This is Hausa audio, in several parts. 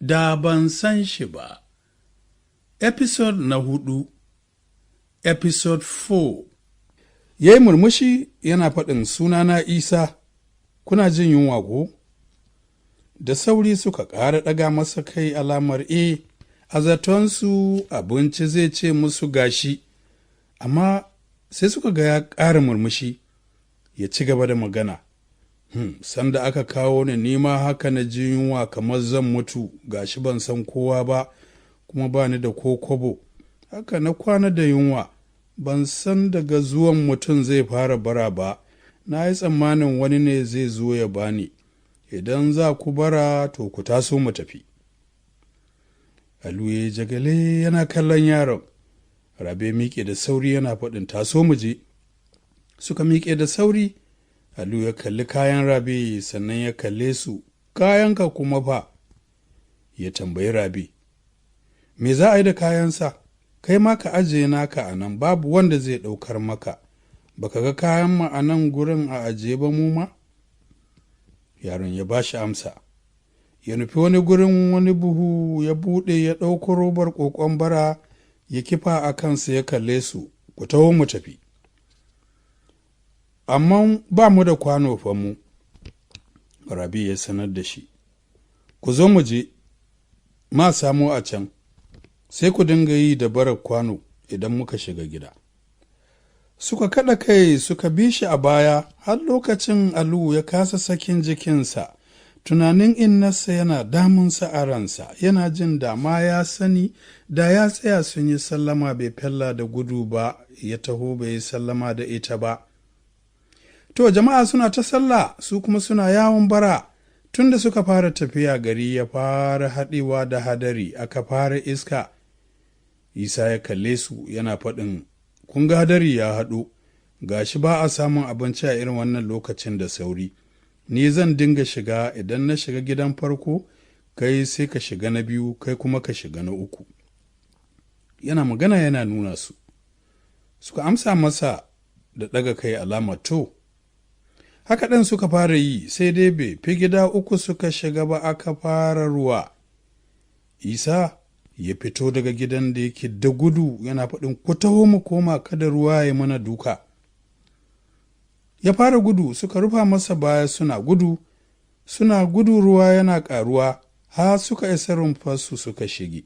Da ban san shi ba. Episode na hudu, Episode 4. Ya yi murmushi yana faɗin, "Sunana Isa, kuna jin yunwa ko?" Da sauri suka ƙara ɗaga masa kai alamar e, a zatonsu abinci zai ce musu gashi, amma sai suka ga ya ƙara murmushi ya ci gaba da magana. Sanda aka kawo ni nima haka na ji yunwa kamar zan mutu, gashi ban san kowa ba kuma ba ni da ko kobo, haka na kwana da yunwa. Ban san daga zuwan mutum zai fara bara ba, na yi tsammanin wani ne zai zo ya bani. Idan za ku bara, to ku taso mu tafi." Alu ya jagale yana kallon yaron. Rabe miƙe da sauri yana faɗin, "Taso mu je." Suka miƙe da sauri. Alu ya kalli kayan Rabe, sannan ya kalle su. "Kayanka kuma fa?" ya tambayi Rabe. "Me za a yi da kayansa? Kai ma ka ajiye naka a nan, babu wanda zai ɗaukar maka. Baka ga kayan mu a nan gurin a ajiye ba mu ma?" Yaron ya ba shi amsa. Ya nufi wani gurin, wani buhu, ya buɗe, ya ɗauko robar ƙoƙon bara, ya kifa a kansa, ya kalle su. "Ku taho mu tafi." "Amma ba mu da kwano fa mu," Rabi ya sanar da shi. "Ku zo mu je, ma samu a can, sai ku dinga yi da barar kwano idan muka shiga gida." Suka kaɗa kai suka bi shi a baya, har lokacin Alu ya kasa sakin jikinsa. Tunanin innarsa yana damunsa a ransa, yana jin da ma ya sani da ya tsaya sun yi sallama, bai fella da gudu ba ya taho bai yi sallama da ita ba. To, jama'a suna ta sallah, su kuma suna yawon bara. Tunda suka fara tafiya gari ya fara haɗewa da hadari, aka fara iska. Isa ya kalle su yana faɗin, "Kun ga hadari ya haɗu, gashi ba a samun abinci a irin wannan lokacin da sauri. Ni zan dinga shiga, idan na shiga gidan farko, kai sai ka shiga na biyu, kai kuma ka shiga na uku." Yana magana yana nuna su. Suka amsa masa da ɗaga kai alama to. Haka ɗin suka fara yi, sai dai bai fi gida uku suka shiga ba aka fara ruwa. Isa ya fito daga gidan da yake da gudu yana faɗin, "Ku taho mu koma, kada ruwa ya mana duka." Ya fara gudu, suka rufa masa baya, suna gudu, suna gudu, ruwa yana ƙaruwa har suka isa rumfarsu suka shige.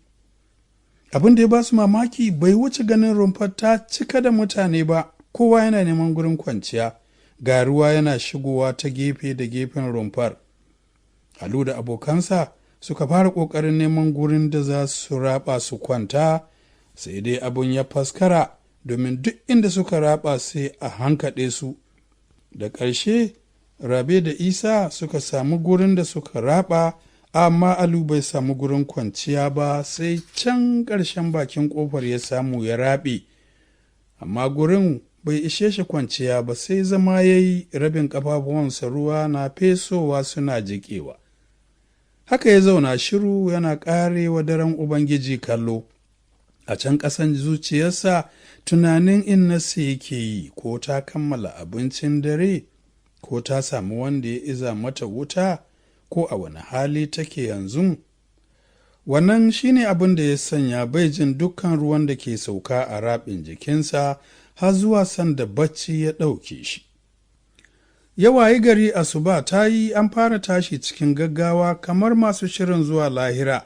Abin da ya ba su mamaki bai wuce ganin rumfar ta cika da mutane ba, kowa yana neman gurin kwanciya, ga ruwa yana shigowa ta gefe da gefen rumfar. Alu da abokansa suka fara ƙoƙarin neman gurin da za su raba su kwanta, sai dai abun ya faskara, domin duk inda suka raba sai a hankaɗe su. Da ƙarshe Rabe da Isa suka samu gurin da suka raba, amma Alu bai samu gurin kwanciya ba, sai can ƙarshen bakin ƙofar ya samu ya raɓe, amma gurin bai ishe shi kwanciya ba, sai zama ya yi, rabin ƙafafuwansa ruwa na fesowa suna jiƙewa. Haka ya zauna shiru yana ƙarewa daren Ubangiji kallo. A can ƙasan zuciyarsa tunanin innarsa yake yi, ko ta kammala abincin dare, ko ta sami wanda ya iza mata wuta, ko a wani hali take yanzu. Wannan shine abin da ya sanya bai jin dukkan ruwan da ke sauka a raɓin jikinsa har zuwa sanda bacci ya ɗauke shi. Ya wayi gari asuba ta yi, an fara tashi cikin gaggawa kamar masu shirin zuwa lahira.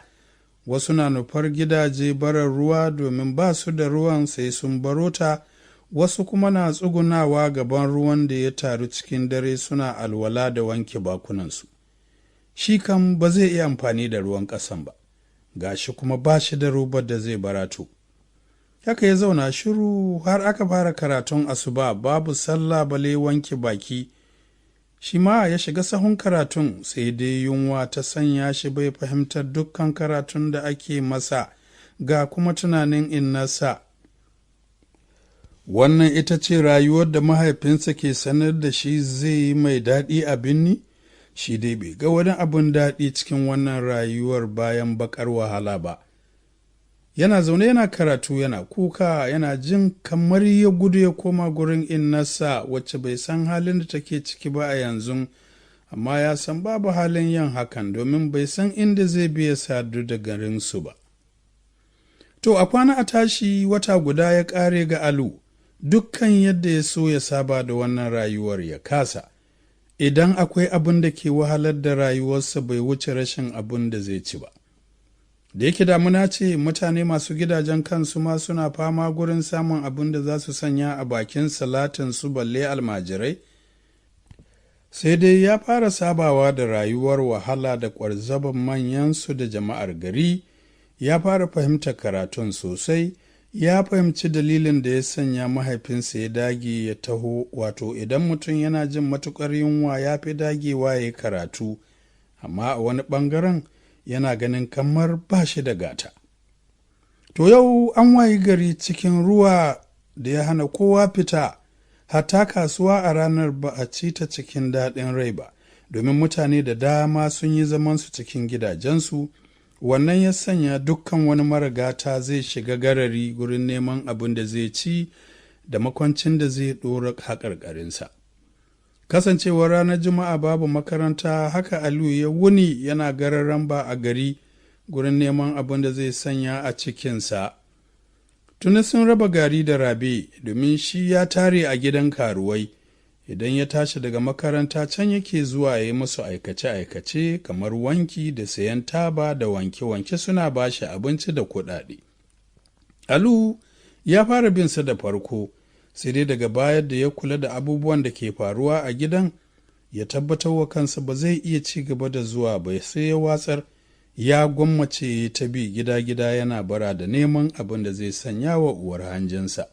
Wasu na nufar gidaje barar ruwa, domin ba su da ruwan sai sun baro ta, wasu kuma na tsugunawa gaban ruwan da ya taru cikin dare suna alwala da wanke bakunansu. Shi kam ba zai iya amfani da ruwan ƙasan ba, gashi kuma ba shi da robar da zai barato. Haka ya zauna shiru har aka fara karatun asuba, babu sallah bale wanke baki. Shi ma ya shiga sahun karatun, sai dai yunwa ta sanya shi bai fahimtar dukkan karatun da ake masa, ga kuma tunanin innarsa. Wannan ita ce rayuwar da mahaifinsa ke sanar da shi zai yi mai daɗi a binni? Shi dai bai ga wani abin daɗi cikin wannan rayuwar bayan bakar wahala ba. Yana zaune yana karatu yana kuka, yana jin kamar ya gudu ya koma gurin innarsa wacce bai san halin da take ciki ba a yanzu. Amma ya san babu halin yin hakan domin bai san inda zai biya sadu da garinsu ba. To a kwana a tashi wata guda ya ƙare ga Alu, dukkan yadda ya so ya saba da wannan rayuwar ya kasa. Idan akwai abin da ke wahalar da rayuwarsa bai wuce rashin abin da zai ci ba. Da yake damuna ce, mutane masu gidajen kansu ma suna fama gurin samun abin da za su sanya a bakin salatin su, balle almajirai. Sai dai ya fara sabawa da rayuwar wahala da ƙwarzaban manyansu da jama'ar gari, ya fara fahimtar karatun sosai, ya fahimci dalilin da ya sanya mahaifinsa ya dage ya taho, wato idan mutum yana jin matuƙar yunwa ya fi dagewa ya yi karatu, amma a wani ɓangaren yana ganin kamar ba shi da gata. To yau an wayi gari cikin ruwa da ya hana kowa fita, hatta kasuwa a ranar ba a ci ta cikin daɗin rai ba, domin mutane da dama sun yi zamansu cikin gidajensu. Wannan ya sanya dukkan wani mara gata zai shiga garari gurin neman abin da zai ci da makwancin da zai ɗora haƙarƙarinsa. Kasancewar ranar Juma'a babu makaranta, haka Aliyu ya wuni yana gararan ba a gari gurin neman abin da zai sanya a cikinsa. Tuni sun raba gari da Rabe, domin shi ya tare a gidan karuwai. Idan ya tashi daga makaranta can yake zuwa ya yi musu aikace-aikace kamar wanki da sayan taba da wanke-wanke, suna ba shi abinci da kuɗaɗe. Alu ya fara bin sa da farko, sai dai daga baya da ya kula da abubuwan da ke faruwa a gidan, ya tabbatar wa kansa ba zai iya ci gaba da zuwa ba, sai ya watsar, ya gwammace ta bi gida-gida yana bara da neman abin da zai sanya wa uwar hanjinsa.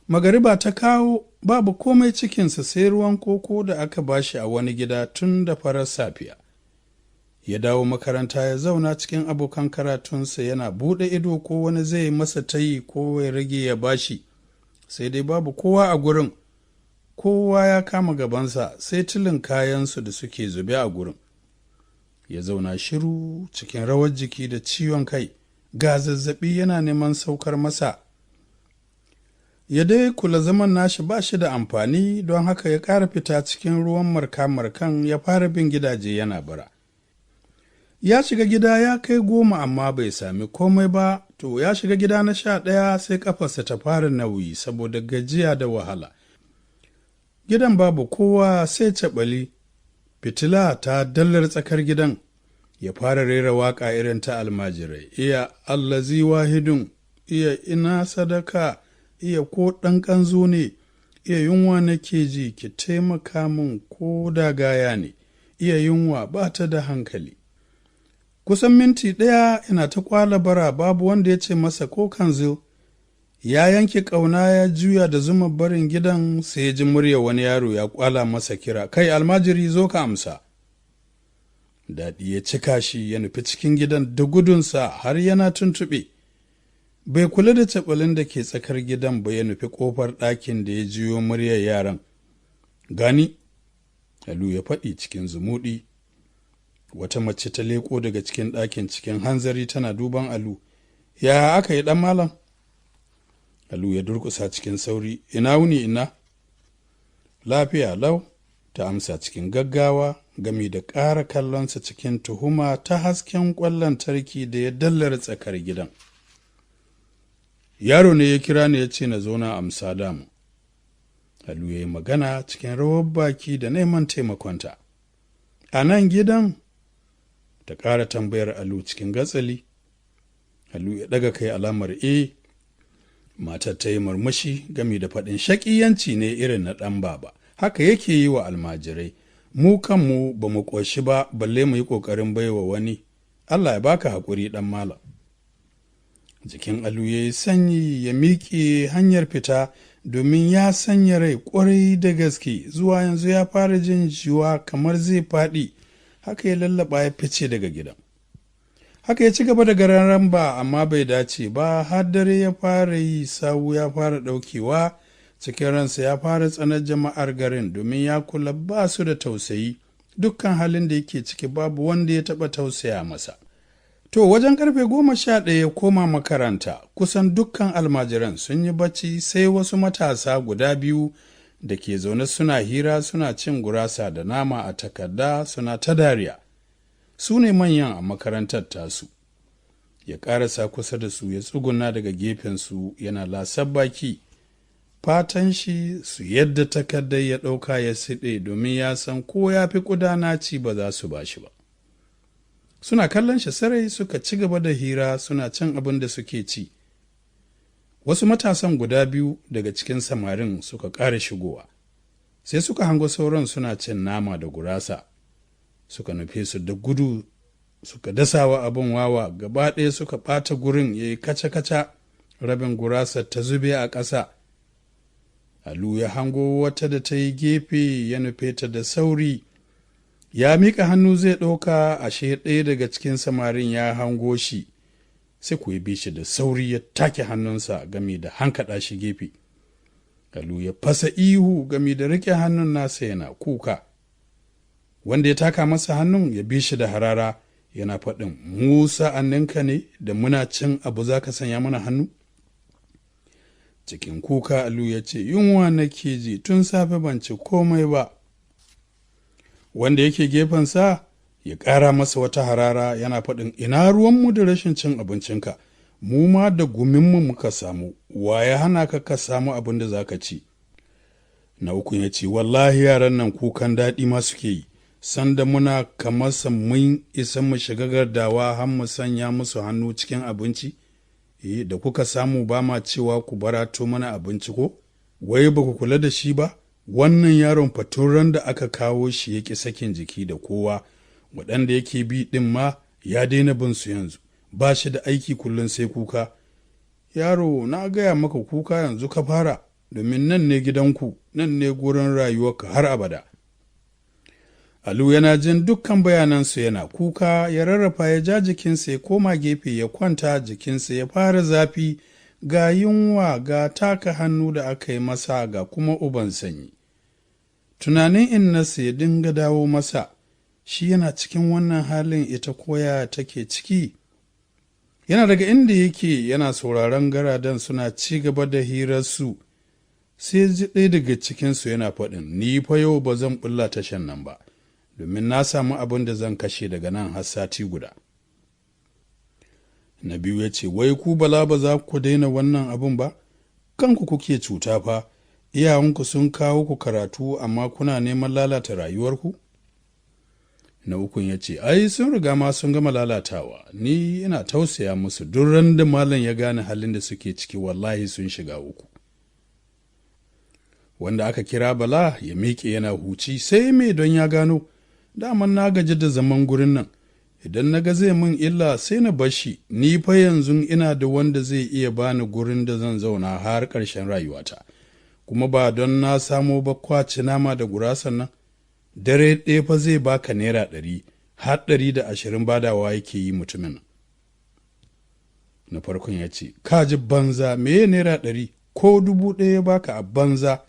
Magariba ta kawo babu komai cikinsa sai ruwan koko da aka bashi a wani gida tun da farar safiya. Ya dawo makaranta ya zauna cikin abokan karatunsa yana buɗe ido ko wani zai masa tayi ko ya rage ya bashi, sai dai babu kowa a gurin, kowa ya kama gabansa sai tilin kayansu da suke zube a gurin. Ya zauna shiru cikin rawar jiki da ciwon kai, ga zazzabi yana neman saukar masa. Ya dai kula zaman nashi ba shi da amfani, don haka ya ƙara fita cikin ruwan marka-markan ya fara bin gidaje yana bara. Ya shiga gida ya kai 10 amma bai sami komai ba, to ya shiga gida na 11 sai ƙafarsa ta fara nauyi saboda gajiya da wahala. Gidan babu kowa sai caɓali, fitila ta dallar tsakar gidan, ya fara rera waƙa irin ta almajirai, iya allazi wahidun, iya ina sadaka, iya ko ɗan ƙanzo ne, iya yunwa nake ji, ki taimaka min ko da gaya ne, iya yunwa ba ta da hankali. Kusan minti 1 yana ta kwala bara babu wanda ya ce masa ko kanzo. Ya yanke ƙauna ya juya da zuma barin gidan, sai ya ji murya wani yaro ya kwala masa kira, kai almajiri zo ka amsa. Daɗi ya cika shi ya nufi cikin gidan da gudunsa har yana tuntuɓe. Bai kula da caɓalin da ke tsakar gidan ba, ya nufi ƙofar ɗakin da ya jiyo muryar yaran. Gani, Alu ya faɗi cikin zumuɗi. Wata mace ta leƙo daga cikin ɗakin cikin hanzari tana duban Alu. Ya aka yi ɗan malam? Alu ya durƙusa cikin sauri. Ina wuni ina? Lafiya lau, ta amsa cikin gaggawa, gami da ƙara kallonsa cikin tuhuma ta hasken ƙwallon tarki da ya dallar tsakar gidan. Yaro ne ya kira ni ya ce na zo na amsa damu. Alu ya yi magana cikin rawar baki da neman taimakonta. A nan gidan? Ta ƙara tambayar Alu cikin gatsali. Alu ya ɗaga kai alamar e. Matar ta yi murmushi gami da faɗin shaƙiyanci ne irin na ɗan baba. Haka yake yi wa almajirai. Mu kanmu ba mu ƙoshi ba balle mu yi ƙoƙarin baiwa wani. Allah ya baka haƙuri ɗan malam. Jikin Alu ya yi sanyi ya miƙe hanyar fita domin ya sanya rai ƙwarai da gaske, zuwa yanzu ya fara jin jiwa kamar zai faɗi. Haka ya lallaba ya fice daga gidan. Haka ya ci gaba da gararan ba, amma bai dace ba, har dare ya fara yi, sawu ya fara ɗaukewa, cikin ransa ya fara tsanar jama'ar garin domin ya kula ba su da tausayi, dukkan halin da yake ciki babu wanda ya taɓa tausaya masa. To wajen karfe 11 ya koma makaranta, kusan dukkan almajiran sun yi bacci sai wasu matasa guda biyu da ke zaune suna hira suna cin gurasa da nama a takarda suna ta dariya. Su ne manyan a makarantar tasu. Ya ƙarasa kusa da su ya tsuguna daga gefensu yana lasar baki. Fatan shi su yadda takardar ya ɗauka ya siɗe domin ya san ko ya fi ƙudana ci ba za su ba shi ba. Suna kallon shi sarai suka ci gaba da hira suna cin abin da suke ci. Wasu matasan guda biyu daga cikin samarin suka ƙara shigowa. Sai suka hango sauran suna cin nama da gurasa. Suka nufe su da gudu suka dasawa abin wawa gaba ɗaya suka ɓata gurin ya yi kaca-kaca rabin gurasa ta zube a ƙasa. Alu ya hango wata da ta yi gefe ya nufe ta da sauri. Ya miƙa hannu zai ɗauka ashe ɗaya daga cikin samarin ya hango shi. Sai ku bi shi da sauri ya take hannunsa gami da hankaɗa shi gefe. Alu ya fasa ihu gami da riƙe hannun nasa yana kuka. Wanda ya taka masa hannun ya bi shi da harara yana faɗin Musa anninka ne da muna cin abu za ka sanya mana hannu? Cikin kuka Alu ya ce yunwa nake ji tun safe ban ci komai ba. Wanda yake gefensa ya ƙara masa wata harara yana faɗin ina ruwanmu da rashin cin abincinka, mu ma da guminmu muka samu, wa ya hana ka ka samu abin da za ka ci? Na ukun ya ce wallahi yaran nan kukan daɗi ma suke yi, sanda muna kamar mun isa mu shiga gardawa har mu sanya musu hannu cikin abinci, da kuka samu ba ma cewa ku barato mana abinci ko, wai ba ku kula da shi ba? Wannan yaron faturan da aka kawo shi ya ƙi sakin jiki da kowa, waɗanda yake bi ɗin ma ya daina bin su yanzu, ba shi da aiki kullum sai kuka. Yaro na gaya maka kuka yanzu ka fara, domin nan ne gidanku, nan ne gurin rayuwarka har abada. Alu yana jin dukkan bayanansu yana kuka, ya rarrafa ya ja jikinsa ya koma gefe ya kwanta jikinsa ya fara zafi, ga yunwa ga taka hannu da aka yi masa ga kuma uban sanyi. Tunanin innarsa ya dinga dawo masa, shi yana cikin wannan halin ita koya take ciki. Yana daga inda yake yana sauraron garadan suna ci gaba da hirarsu, sai ji ɗaya daga cikinsu yana faɗin ni fa yau ba zan ɓulla tashan nan ba, domin na samu abin da zan kashe daga nan har sati guda. Na biyu ya ce wai ku bala ba za ku daina wannan abin ba, kanku kuke cuta fa, iyayenku sun kawo ku karatu amma kuna neman lalata rayuwarku? Na ukun ya ce ai sun riga ma sun gama lalatawa, ni ina tausaya musu duk ran da malam ya gane halin da suke ciki wallahi sun shiga uku. Wanda aka kira Bala ya miƙe yana huci sai me don ya gano, daman na gaji da zaman gurin nan, idan na ga zai min illa sai na bar shi, ni fa yanzu ina da wanda zai iya bani gurin da zan zauna har ƙarshen rayuwata, kuma ba don na samo ba kwaci nama da gurasan nan, dare ɗaya fa zai baka naira 100 har 120 badawa yake yi mutumin. Na farkon ya ce ka ji banza meye naira 100 ko 1000 ya baka a banza,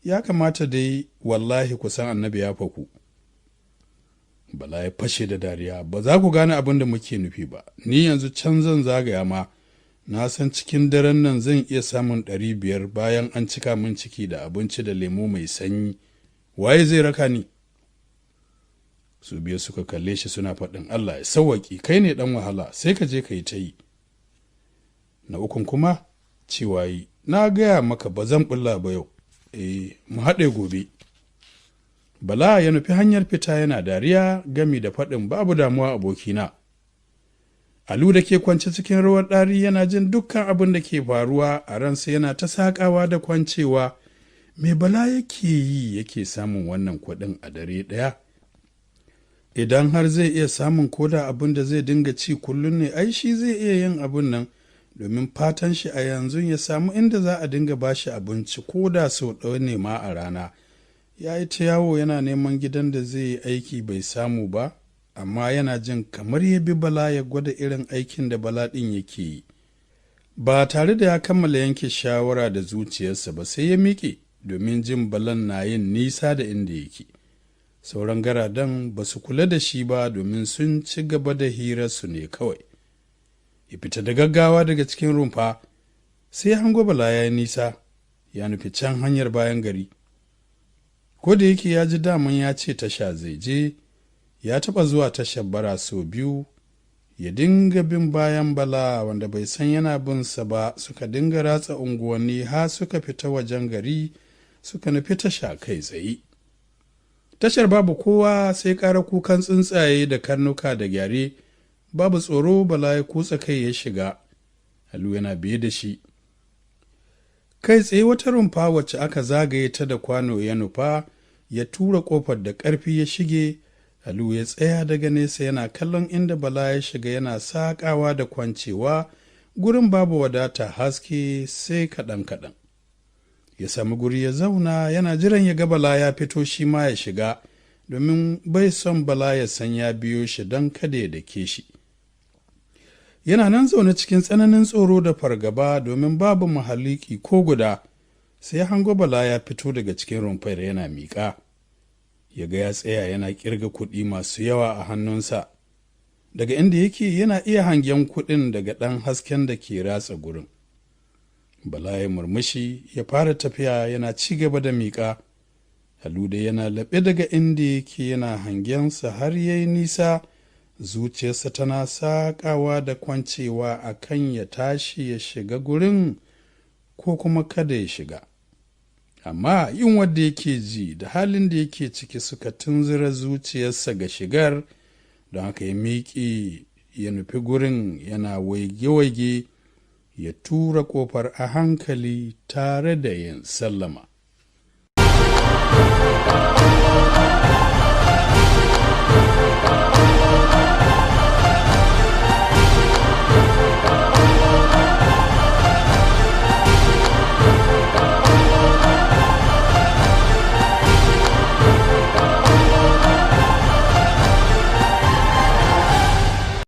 ya kamata dai wallahi kusan annabi ya faku. Bala ya fashe da dariya, ba za ku gane abin da muke nufi ba, ni yanzu can zan zagaya ma, na san cikin daren nan zan iya samun 500 bayan an cika min ciki da abinci da lemo mai sanyi, waye zai raka ni? Su biyu suka kalle shi suna faɗin Allah ya sawwaƙi, kai ne ɗan wahala sai ka je ka yi ta yi. Na ukun kuma cewa yi, na gaya maka ba zan ɓulla ba yau, mu haɗe gobe. Bala ya nufi hanyar fita yana dariya gami da faɗin babu damuwa abokina. Alu da ke kwance cikin rawar ɗari yana jin dukkan abin da ke faruwa a ransa yana ta saƙawa da kwancewa. Me Bala yake yi yake samun wannan kuɗin a dare ɗaya? Idan har zai iya samun koda abin da zai dinga ci kullum ne, ai shi zai iya yin abin nan, domin fatan shi a yanzu ya samu inda za a dinga bashi abinci koda sau ɗaya ne ma a rana. Ya yi ta yawo yana neman gidan da zai yi aiki bai samu ba, amma yana jin kamar ya bi Bala ya gwada irin aikin da Bala ɗin yake yi. Ba tare da ya kammala yanke shawara da zuciyarsa ba sai ya miƙe domin jin Balan na yin nisa da inda yake. Sauran garadan ba su kula da shi ba domin sun ci gaba da hirarsu ne kawai. Ya fita da gaggawa daga cikin rumfa, sai hango Bala ya yi nisa, ya nufi can hanyar bayan gari. Ko da yake ya ji daman ya ce tasha zai je, ya taɓa zuwa tashar bara sau 2, ya dinga bin bayan Bala wanda bai san yana bin sa ba, suka dinga ratsa unguwanni har suka fita wajen gari suka nufi tasha kai tsaye. Tashar babu kowa sai ƙara kukan tsuntsaye da karnuka da gyare, babu tsoro Bala ya kutsa kai ya shiga, Halu yana biye da shi. Kai tsaye wata rumfa wacce aka zagaye ta da kwano ya nufa, ya tura ƙofar da ƙarfi ya shige. Halu ya tsaya daga nesa yana kallon inda Bala ya shiga yana saƙawa da kwancewa, gurin babu wadata haske sai kaɗan-kaɗan. Ya sami guri ya zauna yana jiran ya ga Bala ya fito shi ma ya shiga, domin bai son Bala ya san ya biyo shi don kada ya dake shi. Yana nan zaune cikin tsananin tsoro da fargaba domin babu mahaliki ko guda, sai hango Bala ya fito daga cikin rumfar yana miƙa. Ya ga ya tsaya yana ƙirga kuɗi masu yawa a hannunsa. Daga inda yake yana iya hangen kuɗin daga ɗan hasken da ke ratsa gurin. Bala ya murmushi ya fara tafiya yana ci gaba da miƙa. Haluda yana laɓe daga inda yake yana hangensa har ya yi nisa, zuciyarsa tana saƙawa da kwancewa a kan ya tashi ya shiga gurin ko kuma kada ya shiga. Amma yin wadda yake ji da halin da yake ciki suka tunzura zuciyarsa ga shigar, don haka ya miƙe ya nufi gurin yana waige-waige, ya tura ƙofar a hankali tare da yin sallama.